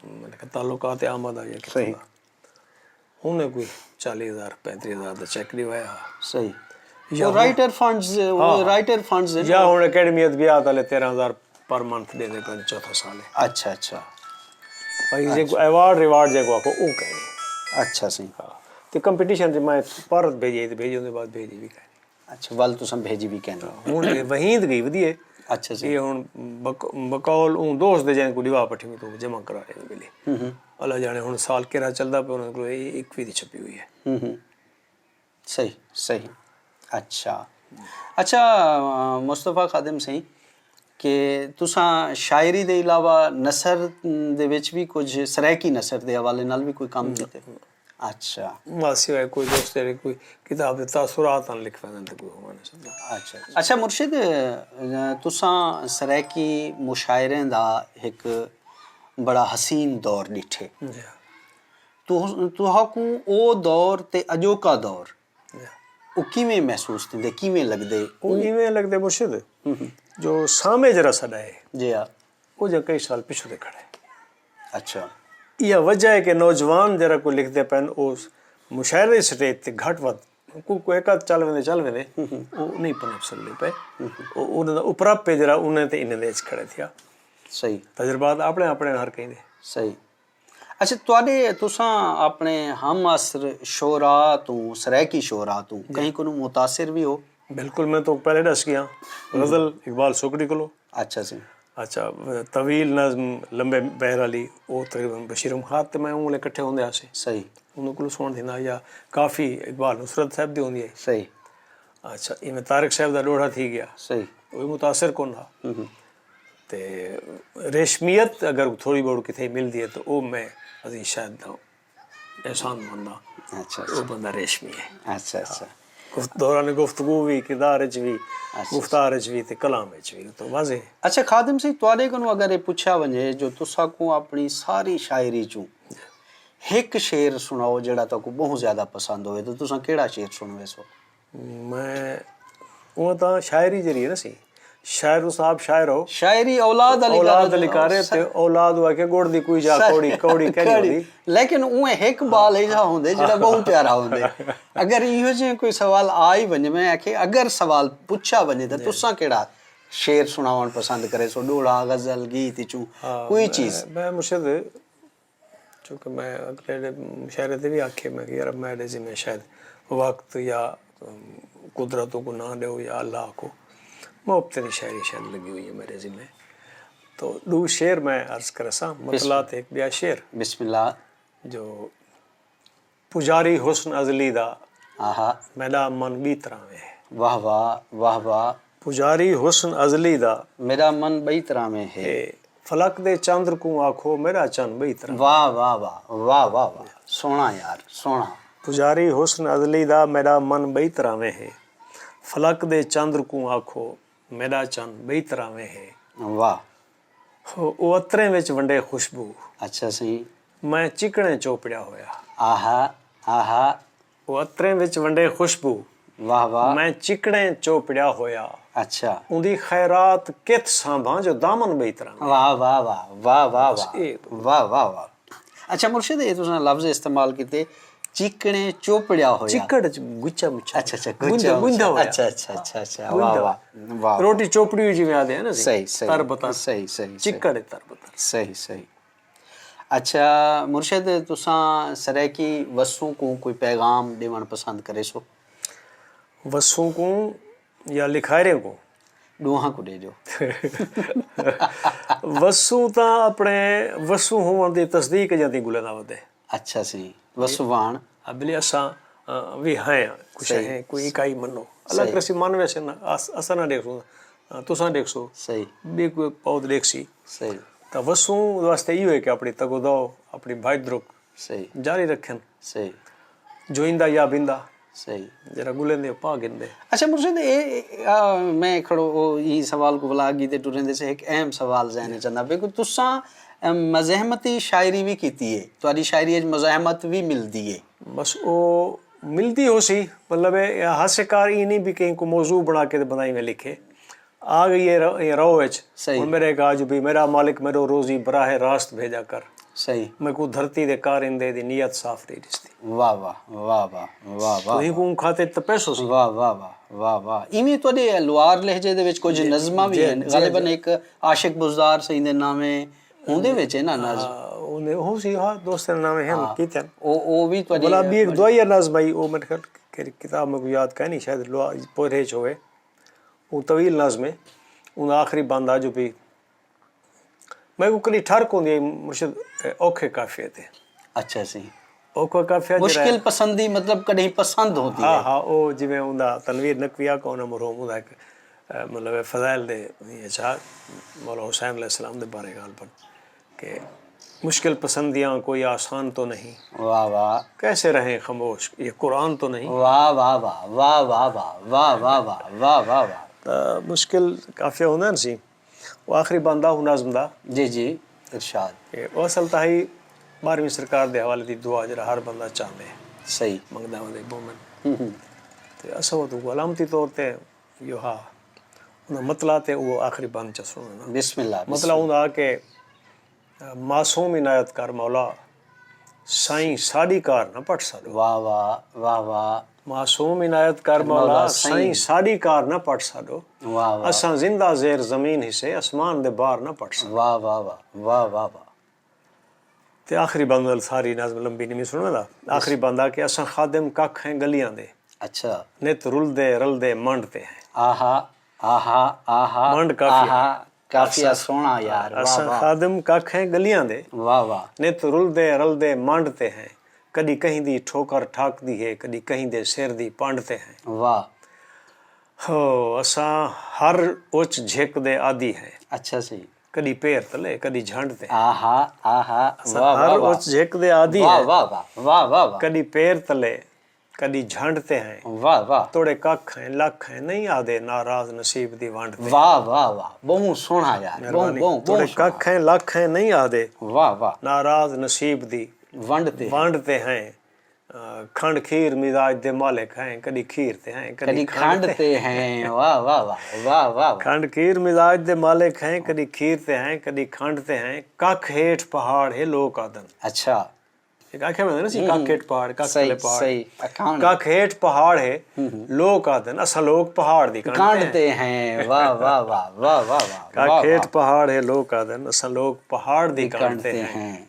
میرے خیال تعلقات اعمال دا یا کتھوں صحیح۔ دا۔ انہیں کوئی چالیہہ ہزار، پینتیہہ ہزار دا چیک ݙیوایا ہا۔ صحیح۔ یا او ہن رائٹر فنڈز، او ہاں۔ رائٹر فنڈز ہن۔ یا ہن اکیڈمی ادبیات والے تیرہ ہزار پر منتھ ݙیندے پئن، چوتھا سال ہے۔ اچھا، اچھا۔ بھائی، جے اچھا۔ کوئی ایوارڈ ریوارڈ جے کو آکھو، او کائنی۔ اچھا سئیں۔ ہاں۔ تے کمپٹیشن تے میں پارت بھیجی تے بھیجی، اوندے بعد بھیجی وی کائنی۔ اچھا، ول تساں بھیجی وی کائنی۔ ہاں، ہن اے وحید ڳئی ودی ہے۔ اچھا جی۔ یہ ہن بق- بقول اوں دوست دے جائیں کو ڈیوا پٹھی میں تو جمع کرا رہے ہیں بلی۔ اللہ جانے ہن سال کیرا چلدا پہ انہاں کو یہ ایک وی دی چھپی ہوئی ہے۔ صحیح، صحیح۔ اچھا، اچھا، مصطفی خادم سائیں، کہ تساں شاعری دے علاوہ نثر دے وچ بھی کچھ، سرائیکی نثر دے حوالے نال بھی کوئی کم کیتے؟ اچھا۔ ماسی ہوئے کوئی دوست جڑے کوئی کتاب دے تاثرات ہن لکھ ویندے تے کوئی ہو نہیں سکدا۔ اچھا۔ اچھا مرشد، تساں سرائیکی مشاعریں دا ایک بڑا حسین دور ڈٹھے۔ جی۔ تہاکوں او دور تے اجوکا دور، او کیویں محسوس تھیندے، کیویں لگدے؟ او ایویں لگدے مرشد، جو سامے جرا ساڈا ہے، جی ہاں۔ او جا کئی سال پچھوں دے کھڑے۔ اچھا۔ ایہا وجہ ہے کہ نوجوان جرا کوئی لکھدے پن، او مشاعرے دی سٹیج تے گھٹ ودھ، کوئی کوئی ایک آدھ چل ویندے، چل ویندے، او نہیں پنپ سکدے پئے۔ او انہاں دا اپرپ ہے جرا انہیں تے انہیں دے اچ کھڑے تھیا۔ صحیح۔ تجربات اپنے اپنے ہر کہیں دے۔ صحیح۔ اچھا، تہاݙے، تساں اپݨے ہم عصر شعراء توں، سرائیکی شعراء توں کہیں کنوں متاثر وی ہو؟ بالکل، میں تہاکوں پہلے ݙس ڳیاں، غزل اقبال سوکڑی کولو۔ اچھا سئیں۔ اچھا، طویل نظم لمبے بحر آلی، او تقریباً بشیر احمد خان تے میں اوں ویلے کٹھے ہوندے ہاسے۔ صحیح۔ انہاں کولوں سݨ تھیندا ہا، یا کافی اقبال نصرت صاحب دی ہوندی ہئی۔ صحیح۔ اچھا، ایویں طارق صاحب دا ݙوہڑا تھی ڳیا۔ صحیح۔ او وی متاثر کون ہا۔ تے ریشمیت اگر تھوڑی بہت کتھے ملدی ہے تو او میں عزیز شاہد دا احسان مندا۔ اچھا او بندہ ریشمی ہے۔ اچھا اچھا۔ گفت دوران گفتگو وی، کردار اچ وی، گفتار اچ وی تے کلام اچ وی تو واضح ہے۔ اچھا خادم سئیں، تہاݙے کنوں اگر اے پچھیا ونڄے جو تساکوں اپݨی ساری شاعری چوں ہک شعر سݨاؤ جیڑھا تہاکوں ٻہوں زیادہ پسند ہووے، تاں تساں کیڑھا شعر سݨویسو؟ میں او تاں شاعری جیڑھی ہے نا سئیں، شاعر صاحب شاعر ہو۔ شاعری اولاد آلی اولاد آلی کارے تے اولاد ہوا کہ گڑ دی کوئی جا کوڑی کوڑی کہنی ہوندی۔ لیکن اوہ ہک بال ایجھا ہوندے جیڑھا بہوں پیارا ہوندے۔ اگر ایہو جیہے کوئی سوال آ ہی ونجے، میں آکھے اگر سوال پچھا ونجے تاں تساں کیڑھا شعر سناون پسند کریسو؟ ڈوہڑا، غزل، گیت اچوں کوئی چیز؟ میں مرشد چونکہ میں اگلے مشاعرے تے وی آکھے میں کہ یار میڈے ذمہ شاید وقت یا قدرت کو نہ ڈیو یا اللہ کو محبت دی شاعری شاید لگی ہوئی ہے میرے ذمہ۔ تو ڈو شعر میں عرض کرساں، مطلع تے ایک بیا شعر۔ بسم اللہ۔ جو پجاری حسن ازلی دا آہا۔ میڈا من بی طرح وے ہے۔ واہ واہ واہ واہ۔ پجاری حسن ازلی دا میڈا من بئی طرح میں ہے۔ فلک دے چندر کوں آکھو میڈا چن بئی طرح۔ واہ واہ واہ واہ واہ واہ۔ سوہنا یار سوہنا۔ پجاری حسن ازلی دا میڈا من بئی طرح میں ہے۔ فلک دے چندر کوں آکھو میڈا چن بئی طرح میں ہے۔ واہ۔ او عطریں وچ ونڈے خوشبو۔ اچھا سئیں۔ میں چکڑیں چوپڑیا ہویا۔ آہا آہا۔ او عطریں وچ ونڈے خوشبو۔ واہ واہ۔ میں چکڑیں چوپڑیا ہویا۔ اچھا۔ اوندی خیرات کتھ سانبھاں جو دامن بئی طرح۔ واہ واہ واہ واہ واہ واہ واہ واہ واہ۔ اچھا مرشد، اے تساں لفظ استعمال کیتے، چیکڑیں چوپڑیا ہویا۔ چکڑ اچ گچا مچا۔ اچھا اچھا، گچا گندا ہویا۔ اچھا اچھا اچھا اچھا، واہ واہ واہ۔ روٹی چوپڑی ہوئی جویں آدھے ہیں نا۔ صحیح صحیح۔ تر بتر۔ صحیح صحیح۔ چکڑ تر بتر۔ صحیح صحیح۔ اچھا مرشد، تساں سرائیکی وسوں کوں کوئی پیغام ڈیوݨ پسند کریسو؟ وسوں کوں یا لکھائریں کوں؟ ڈوہاں کوں ڈے جو۔ وسوں تاں اپنے وسوں ہووݨ دی تصدیق جاندی گلے دا ودے۔ اچھا سئیں۔ وسوان۔ ابلی اساں وی ہیں کچھ ہیں، کوئی اکائی منو۔ اللہ کرسی من ویسے نہ، اساں نہ ڈیکھوں، تساں ڈیکھسو۔ صحیح۔ بی کوئی پود ڈیکھسی۔ صحیح۔ تاں وسوں واسطے ایہو ہے کہ اپنی تگودو، اپنی بھائی دروک صحیح۔ جاری رکھن۔ صحیح۔ جو ایندا یا بیندا۔ صحیح۔ جیڑھا گلیں دے پا گھندے۔ اچھا مرشد، اے میں کھڑو او ایں سوال کو ولا اگی تے ٹریندے سے، ہک اہم سوال ذہن اچ آندا پئے کہ تساں مزاحمتی شاعری وی کیتی ہے، تہاڈی شاعری اچ مزاحمت وی ملدی ہے؟ بس او ملدی ہوسی، مطلب ہے ہاسے کار ایں نہیں بھی کہیں کو موضوع بنا کے تے بندہ ایویں لکھے۔ آ گئی ہے رو اچ۔ صحیح۔ ہن میرے گا جو بھی میرا مالک میرو روزی براہ راست بھیجا کر۔ صحیح۔ میکوں دھرتی دے کارندے دی نیت صاف نہیں ڈسدی۔ واہ واہ واہ واہ واہ واہ۔ تہیں کوں کھاتے تپیسو سی۔ واہ واہ واہ واہ واہ۔ ایویں تہاڈے لوار لہجے دے وچ کچھ نظماں وی ہیں، غالباً ایک عاشق بزدار سئیں دے ناویں ہوندے وچ ہے نا نظم؟ ہوندے ہو سی، ہاں دوستاں دے ناویں ہیں کیتے ہیں۔ او او وی تہاڈی بلا بی ایک دعائیہ نظم آئی، او میرے خیال کتاب میں کو یاد کائنی، شاید لوار پورے چ ہوئے۔ او طویل نظم ہے۔ اوندا آخری بند آ جو پئی۔ میکوں کݙی ٹھر کوندی ہئی مرشد، اوکھے قافیے تے۔ اچھا سی۔ اوکھا قافیہ جیڑھا ہے، مشکل پسندی مطلب کݙہیں پسند ہوندی ہاں ہے۔ ہاں، او جیویں اوندا تنویر نقوی آقا، انہاں مرحوم، اوندا ہک، اے، مطلب اے فضائل دے، اچھا، مولا حسین علیہ السلام دے بارے ڳالھ بݨ کہ مشکل پسندیاں کوئی آسان تو نہیں، واہ واہ کیسے رہیں خاموش یہ قرآن تو نہیں۔ واہ واہ واہ واہ واہ واہ واہ واہ واہ واہ واہ واہ۔ تاں مشکل قافیہ ہوندا نا سی، او آخری بند آ ہوں نظم دا۔ جی جی، ارشاد۔ کہ او اصل تاں ہئی ٻارہویں سرکار دے حوالے دی دعا، جیڑھا ہر بندہ چاہندے، صحیح۔ منگدا ہوندے مومن۔ ہوں ہوں۔ تے اساں اوں کوں علامتی طور تے جو ہا انہاں مطلع تے او آخری بند چا سݨاں نا۔ بسم اللہ، بسم مطلع اللہ۔ ہوندا کہ معصوم عنایت کر مولا، سائیں ساݙی کار نہ پٹ ساݙو۔ واہ واہ واہ واہ۔ معصوم عنایت کر مولا، مولا سائیں۔ سائیں ساݙی کار نہ پٹ ساݙو۔ واہ واہ۔ اساں زندہ زیر زمین ہسے، اسمان دے بار نہ پٹ ساݙو۔ واہ واہ واہ واہ واہ واہ۔ تے آخری بند ول، ساری نظم لمبی نہیں میں سݨاں دا۔ آخری بند آ کہ اساں خادم ککھ ہیں ڳلیاں دے، اچھا۔ نت رلدے رلدے منڈ تے ہیں۔ آہا آہا آہا۔ منڈ قافیہ۔ آہا، قافیہ سوہݨا یار، واہ اساں واہ۔ خادم ککھ ہیں ڳلیاں دے، واہ واہ۔ نت رلدے رلدے منڈ تے ہیں۔ کݙی کہیں دی ٹھوکر ٹھاکدی ہے، کݙی کہیں دے سر دی پنڈ تے ہیں۔ واہ۔ ہو اساں ہر اچ جھک دے عادی ہیں۔ اچھا سی۔ کݙی پیر تلے، کݙی جھنڈ تے۔ آہا آہا۔ اساں واہ واہ ہر واہ۔ اچ جھک دے عادی واہ ہیں۔ واہ واہ واہ واہ واہ۔ کݙی پیر تلے، کݙی جھنڈ تے ہیں۔ واہ واہ۔ توڑے ککھ ہیں لکھ ہیں نہیں آہدے، ناراض نصیب دی ونڈ تے۔ واہ واہ واہ، بہوں سوہݨا یار، بہوں مہربانی۔ بہوں توڑے بہوں سوہݨا۔ ککھ ہیں لکھ ہیں نہیں آہدے، واہ واہ۔ ناراض نصیب دی ونڈ تے۔ ونڈ تے ہیں۔ آ، کھنڈ کھیر مزاج دے مالک ہیں، کݙی کھیر تے ہیں، کݙی کھنڈ تے ہیں، واہ واہ واہ واہ واہ واہ۔ کھنڈ کھیر مزاج دے مالک ہیں، کݙی کھیر تے ہیں، کݙی کھنڈ تے ہیں۔ ککھ ہیٹھ پہاڑ ہے لوک آہدن۔ اچھا۔ ہک آکھیا ویندا نا سی، ککھ ہیٹھ پہاڑ، ککھ صحیح تلے پہاڑ۔ صحیح۔ اکھاوݨ۔ ککھ ہیٹھ پہاڑ ہے لوک آہدن، اساں لوک پہاڑ دی کنڈ تے کنڈ ہیں۔ تے ہیں، واہ واہ واہ واہ واہ واہ۔ ککھ ہیٹھ پہاڑ ہے لوک آہدن، اساں لوک پہاڑ دی کنڈ تے ہیں۔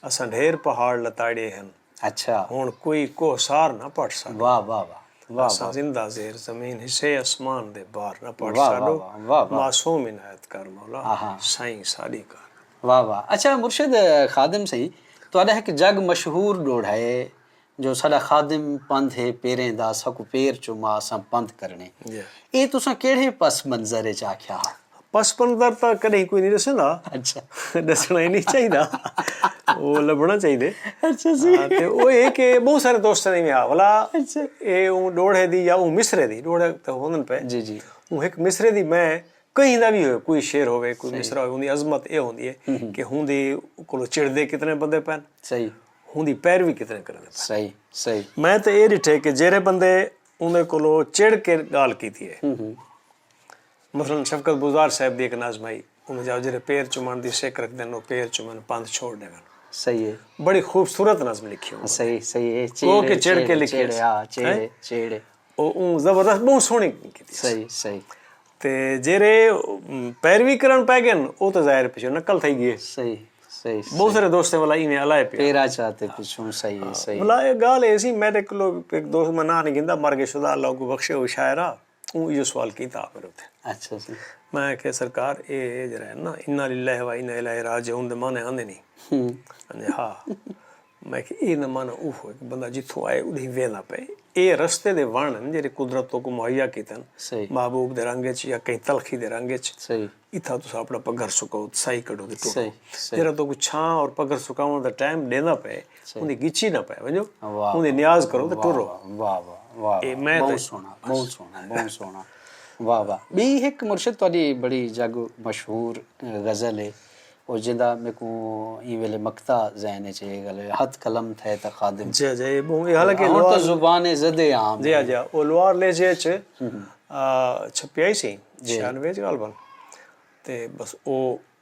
اساں ڈھیر پہاڑ لتاڑے ہن۔ اچھا۔ ہݨ کوئی کوہ سار نہ پٹ ساݙو۔ واہ واہ واہ واہ اساں واہ۔ زندہ زیر زمین ہسے، اسمان دے بار نہ پٹ واہ واہ ساݙو۔ واہ واہ واہ۔ معصوم عنایت کر مولا، آہا۔ سائیں ساݙی کار۔ واہ واہ۔ اچھا مرشد خادم سئیں، تہاݙا ہک جڳ مشہور ݙوہڑا ہے جو ساݙا خادم پندھ ہے پیریں دا، ساکوں پیر چما اساں پندھ کرݨے۔ جی۔ اے تساں کیڑھے پس منظر اچ آکھیا ہا؟ پس منظر تاں کݙہیں کوئی نہیں ݙسیندا۔ اچھا۔ ݙسݨا ہی نہیں چاہیدا۔ او لبھݨا چاہیدے۔ اچھا سی۔ ہاں، تے او اے کہ بہت سارے دوستاں دی میں حوالہ اچھا۔ اے اوں ݙوہڑے دی یا اوں مصرعے دی، ݙوہڑے تاں ہوندن پئے۔ جی جی۔ اوں ہک مصرعے دی میں کہیں دا وی ہووے، کوئی شعر ہووے، کوئی مصرعہ ہووے، اوندی عظمت اے ہوندی ہے کہ ہوندی کولو چڑھدے کتنے بندے پئن، صحیح۔ ہوندی پیروی کتنے کریندے پئن۔ صحیح صحیح۔ میں تے اے ݙٹھے کہ جیڑھے بندے اوندے کولو چڑھ کے ڳالھ کیتی ہے، ہوں ہوں۔ مثلاً شفقت بزدار صاحب دی ہک نظم ہئی، اوندے جاؤ جیڑھے پیر چمݨ دی سک رکھدن، او پیر چمن، پندھ چھوڑ ݙیون۔ صحیح ہے۔ بڑی خوبصورت نظم لکھی ہوندی۔ صحیح صحیح۔ اے کو کے چیڑے، چڑھ کے چیڑے، لکھی چیڑے، سی۔ ہاں، چیڑے، ہیں؟ چیڑے۔ او اوں زبردست، بہت سوہݨی کیتی سی۔ صحیح صحیح۔ تے جیڑھے ام، پیروی کرݨ پئے ڳئن، او تاں ظاہر پچھوں نقل تھئی ڳئی ہے۔ صحیح صحیح۔ بہت سارے دوستیں والا ایویں الائے پیا۔ پیرا چاتے پچھوں، صحیح صحیح۔ بھلا اے ڳالھ اے سی، میݙے کولو ہک دوست، میں ناں نہیں گھندا، مر ڳئے شدا، اللہ کوں بخشے، او شاعر آ، اوں ایہو سوال کیتا میݙے اتے۔ اچھا سی۔ میں آکھیا سرکار، اے اے جیڑھا ہے نا، انا للہ و انا الیہ راجعون دے معنی آندے نہیں۔ ہوں۔ آندے ہا۔ میں کہ اے نہ معنی اوہو ہے کہ بندہ جتھوں آئے اݙہیں ویندا پئے۔ اے رستے دے وݨ ہن جیڑھے قدرت تہاکوں مہیا کیتن۔ صحیح۔ محبوب دے رنگ اچ یا کہیں تلخی دے رنگ اچ۔ صحیح۔ اتھاں تساں اپݨا پگھر سکاؤ، ساہی کڈھو تے ٹرو۔ صحیح صحیح۔ جیڑھا تہاکوں چھاں اور پگھر سکاوݨ دا ٹائم ݙیندا پئے، صحیح۔ اوندی ڳچی نہ پئے ونڄو، واہ اوندی واہ، نیاز کرو تے واہ ٹرو۔ واہ واہ واہ واہ اے واہ۔ میں بہت تے سوہݨا، بہت سوہݨا، بہت سوہݨا۔ واہ واہ۔ ٻئی ہک مرشد تہاݙی بڑی جڳ مشہور غزل ہے، او جیندا میکوں ایں ویلے مقطع ذہن اچ اے ڳالھ ہے، ہتھ قلم تھئے تاں خادم۔ جی جی، اے بہوں، اے حالانکہ ہݨ تاں لوہار، زبان زد عام جی ہے۔ جی، او لوہار لہجے اچ، آ، چھپیا ہئی سی، جی۔ چھیانوے اچ غالباً۔ تے بس او،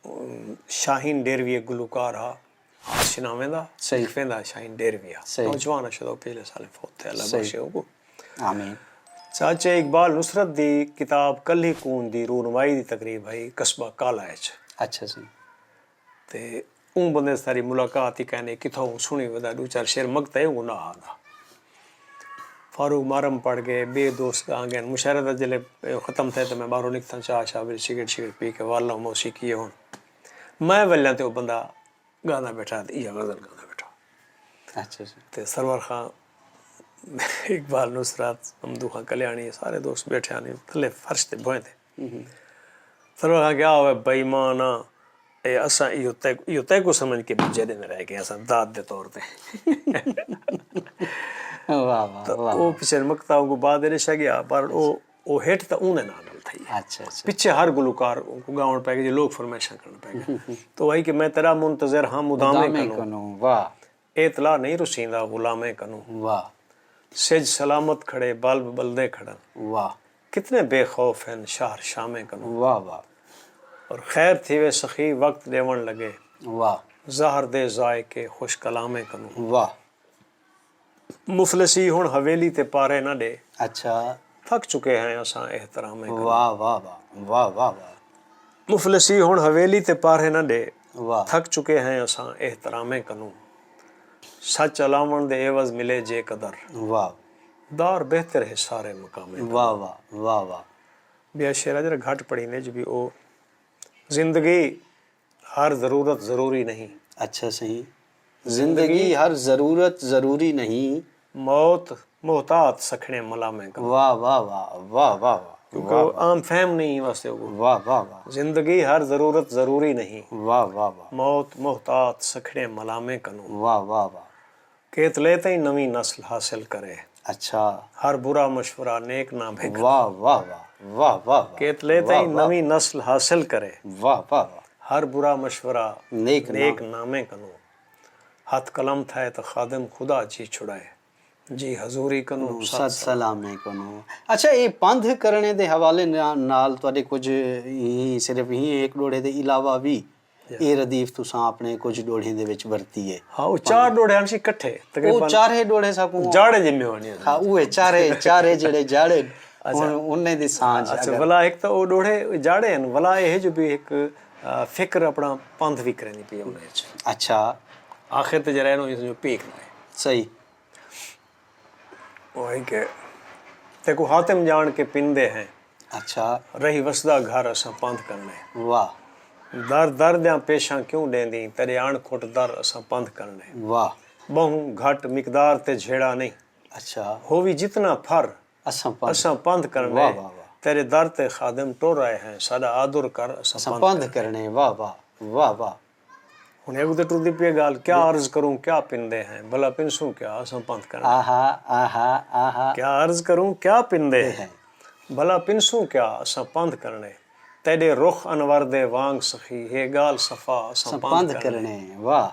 ام، شاہین ڈیروی ہک گلوکار ہا، آشناویں دا، صحیح۔ لکھویں دا شاہین ڈیروی ہا۔ صحیح۔ نوجوان ہا، شاید او پچھلے سال فوت تھیا، اللہ صحیح۔ بخشے اوکوں۔ آمین۔ چاچے اقبال نصرت دی کتاب کلھی کون دی رونمائی دی تقریب ہئی قصبہ کالا اچ۔ اچھا سی۔ تے اوں بندے ساری ملاقات ہی کائنی، کتھاؤں سݨی ودا، ݙو چار شعر مقطع اوں نہ آہدا۔ فاروق مارم پڑھ کے ٻئے دوست ڳاں ڳئن۔ مشاعرہ دا جلے ختم تھئے تے میں ٻاہروں نکتھاں، چاہ شاہ وچ سگریٹ شگریٹ پی کے والوں موسیقی ہن۔ میں ولیاں تے او بندہ ڳاندا ٻیٹھا تے ایہا غزل ڳاندا ٻیٹھا۔ اچھا اچھا تے سرور خاں، اقبال نصرت، ممدوح خاں کلیاݨی، سارے دوست ٻیٹھے ہن تھلے فرش تے بھوئیں تے۔ سرور خاں کیا ہوئے بے ایمان آ، اے اساں ایہو تیکوں سمجھ کے ٻجھے ݙیندے رہ ڳئے اساں داد دے طور تے۔ واہ واہ تو او پچھے مکتا اونکوں بعد دے ݙسیا ڳیا، پر او او ہٹ تاں اوندے ناں نال تھئی ہے۔ اچھا اچھا پچھے ہر گلوکار اونکوں ڳاوݨ پئے ڳئے جو لوک فرمائشاں کرݨ پئے ڳئے۔ تو آئی کہ میں تیݙا منتظر ہاں مدامیں مدامیں کنوں، کنوں۔ واہ اے تلا نہیں رسیندا غلامیں کنوں۔ واہ سجھ سلامت کھڑے بلب ٻلدے کھڑن، واہ کتنے بے خوف ہن شہر شامیں کنوں۔ واہ واہ اور خیر تھیوے سخی وقت ݙیوݨ لڳے، واہ زہر دے ذائقے خوش کلامیں کنوں۔ واہ مفلسی ہن حویلی تے پارے نہ ݙے، اچھا تھک چکے ہیں اساں احترامیں کنوں۔ واہ واہ واہ واہ واہ واہ مفلسی ہن حویلی تے پارے نہ ݙے، واہ تھک چکے ہیں اساں احترامیں کنوں۔ سچ الاوݨ دے عوض ملے جے قدر، واہ دار بہتر ہے سارے مقامیں کنوں۔ واہ واہ واہ واہ ٻیا شعر آ جیڑھا گھٹ پڑھیندے جو بھی او، زندگی ہر ضرورت ضروری نہیں۔ اچھا سئیں۔ زندگی ہر ضرورت ضروری نہیں۔ موت محتاط سکھڑیں ملامیں کنوں۔ واہ واہ واہ واہ واہ واہ کیونکہ او عام فہم نہیں واسطے او۔ واہ واہ واہ زندگی ہر ضرورت ضروری نہیں۔ واہ واہ واہ موت محتاط سکھڑیں ملامیں کنوں۔ واہ واہ واہ کیت لے تئیں نویں نسل حاصل کرے، اچھا ہر برا مشورہ نیک نامیں کنوں۔ واہ واہ واہ واہ واہ واہ کیت لے تئیں نویں نسل حاصل کرے، واہ واہ واہ ہر برا مشورہ نیک نیک نامیں کنوں۔ ہتھ قلم تھئے تاں خادم خدا جی چھڑائے، جی حضوری کنوں ست سلامیں کنوں۔ اچھا اے پندھ کرݨے دے حوالے نال تہاݙے کجھ ایں صرف ایں ہک ݙوہڑے دے علاوہ وی اے ردیف تساں اپݨے کجھ ݙوہڑیں دے وچ ورتی ہے۔ ہاں او چار ݙوہڑے ہن سی کٹھے او چارے ݙوہڑے ساکوں جاڑے جمے ہونے۔ ہاں اوہے چارے چارے جیڑھے جاڑے ہن انہیں دی سانجھ اچھا بھلا ہک تاں او ݙوہڑے جاڑے ہن، بھلا اے جو بھی ہک فکر اپݨا پندھ وی کریندی پئی ہے انہیں اچ۔ اچھا آخر تے جیڑھا ہے نا اس جو پیک نہ ہے۔ صحیح اوہی کہ تیکوں حاتم ڄاݨ کے پندے ہیں۔ اچھا۔ رہی وسدا گھر اساں پندھ کرݨے۔ واہ۔ در در دیاں پیشاں کیوں ݙیندیں، تیݙے اݨ کھٹ در اساں پندھ کرݨے۔ واہ۔ ٻہوں گھٹ مقدار تے جھیڑا نئیں۔ اچھا۔ ہووی جتنا پھر اساں پندھ۔ اساں پندھ کرݨے۔ واہ واہ واہ۔ تیݙے در تے خادم ٹر آئے ہیں، ساݙا آدر کر اساں اساں پندھ پندھ کرݨے۔ واہ واہ واہ واہ۔ ہݨ اڳوں تے ٹردی پئی ہے ڳالھ، کیا عرض کروں کیا پندے ہیں، بھلا پنسوں کیا اساں پندھ کرݨے۔ آہا آہا آہا۔ کیا عرض کروں کیا پندے تے ہیں، ہیں۔ بھلا پنسوں کیا اساں پندھ کرݨے۔ تیݙے رخ انور دے وانگ سخی، ہے ڳالھ صفا اساں اساں پندھ پندھ کرݨے۔ کرݨے۔ واہ۔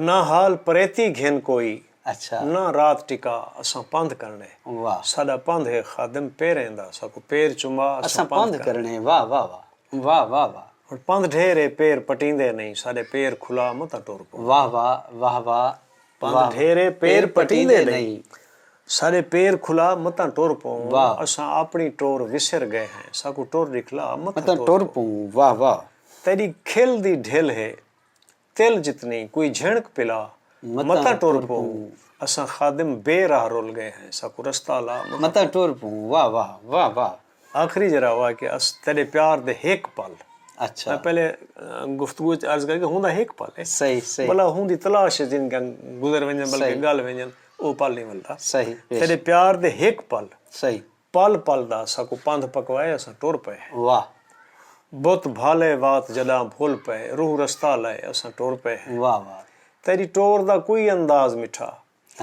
نہ حال پریتی گھن کوئی، اچھا۔ نہ رات ٹکا اساں پندھ کرݨے۔ واہ۔ ساݙا پندھ ہے خادم پیریں دا، ساکوں پیر چما اساں اساں پندھ پندھ کرݨے۔ واہ واہ واہ واہ واہ واہ۔ ہݨ پندھ ڈھیر ہے پیر پٹیندے نئیں، ساݙے پیر کھلا متاں ٹر پوں۔ واہ واہ واہ واہ۔ پندھ ڈھیر ہے پیر پٹیندے نئیں، ساݙے پیر کھلا متاں ٹر پوں۔ واہ۔ اساں اپݨی ٹور وسر ڳئے ہیں، ساکوں ٹور ݙکھلا متاں متاں ٹر پوں۔ واہ واہ۔ تیݙی کھل دی ڈھل ہے تل جتنی، کوئی جھنک پلا متاں ٹر پوں۔ اساں خادم بے راہ رل ڳئے ہیں، ساکوں رستہ لا متاں۔ متاں ٹر پوں۔ واہ واہ واہ واہ۔ آخری جیڑھا ہوا کہ اس تیݙے پیار دے ہک پل۔ اچھا۔ میں پہلے گفتگو وچ عرض کر کہ ہوندا ہک پل ہے۔ صحیح صحیح۔ بھلا ہوندی تلاش ہے جن کن گزر ونڄن بلکہ صحیح۔ ڳل ونڄن، او پل نہیں ملدا۔ صحیح، بے شک۔ تیݙے پیار دے ہک پل۔ صحیح۔ پل پل دا ساکوں پندھ پکوائے اساں ٹر پئے ہیں۔ واہ۔ بت بھالے وات جݙاں بھل پئے، روح رستہ لائے اساں ٹر پئے ہیں۔ واہ واہ۔ تیݙی ٹور دا کوئی انداز مٹھا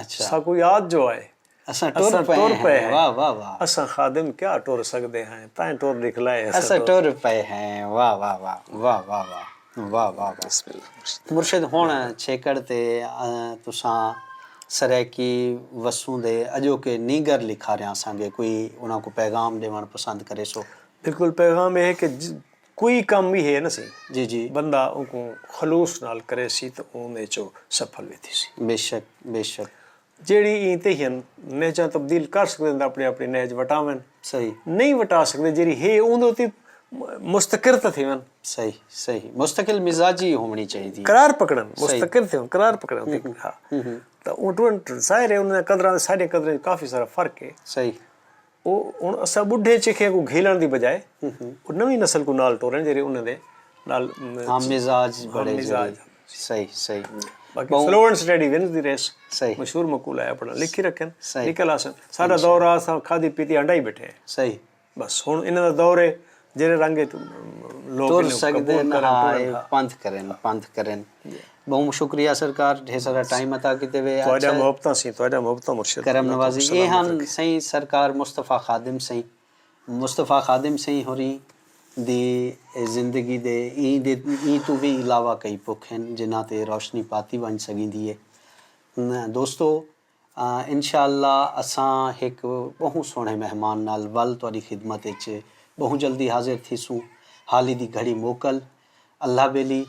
اچھا۔ ساکوں یاد جو آئے۔ اساں ٹر پئے ہیں۔ واہ واہ واہ۔ اساں خادم کیا ٹر سڳدے ہیں، تائیں ٹر ݙکھلائے اساں اساں ٹر پئے ہیں۔ واہ واہ واہ واہ واہ واہ واہ واہ واہ۔ مرشد ہݨ چھیکڑ تے تساں سرائیکی وسوں دے اڄوکے نینگر لکھاریاں سانگے کوئی انہاں کوں پیغام ݙیوݨ پسند کریسو؟ بالکل پیغام اے ہے کہ کوئی کم وی ہے نا سئیں، جی جی۔ بندہ اونکوں خلوص نال کریسی تاں اوندے چوں سفل وی تھیسی۔ بے شک بے شک۔ جیڑھی ایں تے ہن نہجاں تبدیل کر سڳدن تاں اپݨی اپݨی نہج وٹاون۔ صحیح۔ نہیں وٹا سڳدے جیڑھی ہے اوندے اتے مستقر تاں تھیون۔ صحیح صحیح مستقل مزاجی ہووݨی چاہیدی ہے۔ قرار پکڑن، مستقر تھیون، قرار پکڑن۔ ہاں۔ تاں اوں ٹرنٹ ظاہر ہے انہاں قدراں، ساڈیاں قدراں وچ کافی سارا فرق ہے۔ صحیح۔ او ہن اساں بڈھے چکھیاں کوں گھیلن دی بجائے او نویں نسل کوں نال ٹورن جیڑھے انہاں دے نال ہم مزاج بڑے جیڑھے۔ صحیح صحیح۔ باقی سلوون سٹیڈی ونز دی ریس۔ صحیح۔ مشہور مقولہ ہے اپنا، لکھی رکھن۔ صحیح۔ نکل آسن۔ ساڈا دور آ اساں کھادی پیتی ہنڈائی بیٹھے ہیں۔ صحیح۔ بس ہن انہاں دا دور ہے، جیڑھے رنگ وچ لوک تر انہاں کوں سڳدن قبول کرن، ہا ٹرن اے ہا۔ پندھ کرن پندھ کرن۔ ٻہوں شکریہ سرکار، ڈھیر سارا ٹائم عطا کیتے وے۔ تہاڈیاں اچھا، محبتاں سی، تہاڈیاں محبتاں مرشد۔ کرم نوازی۔ اے ہن سئیں سرکار مصطفی خادم سئیں، مصطفی خادم سئیں ہوریں دی زندگی دے ایں دے ایں توں وی علاوہ کئی پکھ ہن جنہاں تے روشنی پاتی ونڄ سڳیندی ہے۔ دوستو، انشاءاللہ اساں ہک ٻہوں سوہݨے مہمان نال ول تہاݙی خدمت اچ ٻہوں جلدی حاضر تھیسوں۔ حالی دی گھڑی موکل، اللہ ٻیلی۔